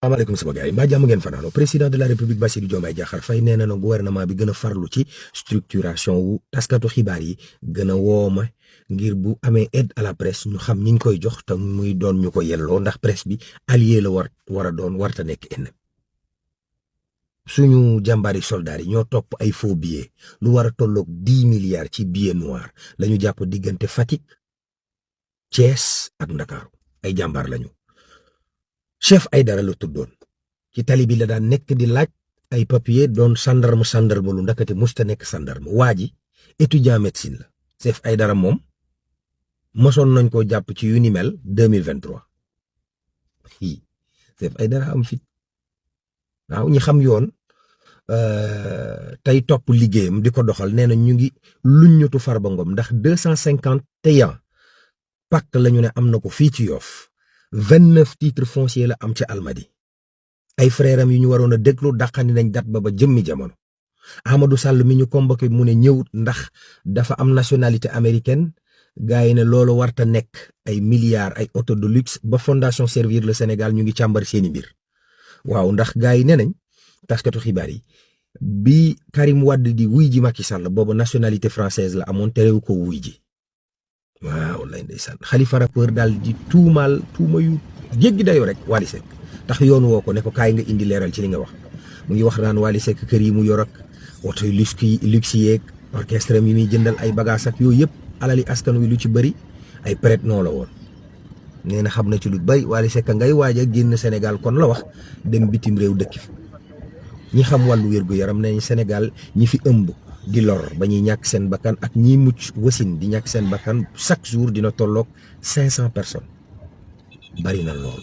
salaamaaleykum sama gars yi mbaa jàmm ngeen fanaanoo président de la république Bassirou Diomaye Diakhar Faye nee na gouvernement bi gën a farlu ci structuration wu taskatu xibaar yi gën a wooma ngir bu amee aide à la presse ñu xam ñiñ koy jox te muy doon ñu ko yelloo ndax presse bi allié la war a doon warta nekk ennemi. suñu jàmbaari soldats yi ñoo topp ay faux billets lu war a tolloog 10 milliards ci billet noir la ñu jàpp diggante Fatick Thiès ak Ndakaaru ay jàmbaar lañu. Chef Aïdara la tuddoon ci tali bi la daan nekk di laaj ay papier doon sandarme lu ndakate musta nekk sandarme waa ji étudiant médecine la. Chef Aïdara moom mosoon nañ ko jàpp ci yu ni mel 2023 Chef Aïdara am fit waaw ñi xam yoon tey topp liggéeyam di ko doxal nee na ñu ngi luññutu Farba Ngom ndax 251 pacte la ñu ne am na ko fii ci Yoff 29 titres fonciers la am ci Almadi ay frères am yu ñu waroon a déglu dàqandi nañ dat ba jëmmi jamono Amadou Sall mi ñu convoqué mu ne ñëwut ndax dafa am nationalité américaine gars yi ne loolu warta nekk ay milliards ay auto de luxe ba fondation Servir le Sénégal ñu ngi càmbar seeni mbir waaw ndax gars yi ne nañ taskatu xibaar yi bi Karim Wade di wuy ji Macky Sall boobu nationalité française la amoon terewu ko wuy ji waaw lay ndeysaan Khalifa rappeur daal di tuuma yu jéggi dayoo rek Wally Seck tax yoon woo ko ne ko kaay nga indi leeral ci li nga wax mu ngi wax naan Wally Seck kër yi mu yor ak oto yu luxe yeeg orchestre yi muy jëndal ay bagages ak yooyu yëpp alali askan wi lu ci bëri ay prête noo la woon nee na xam na ci lu bay Wally Seck ngay waaj a génn Sénégal kon la wax dem bitim réew dëkk fi ñi xam wàllu wér-gu-yaram nañ Sénégal ñi fi ëmb di lor ba ñuy ñàkk seen bakkan ak ñiy mucc wasin di ñàkk seen bakkan chaque jour dina tolloog 500 personnes bari na lool.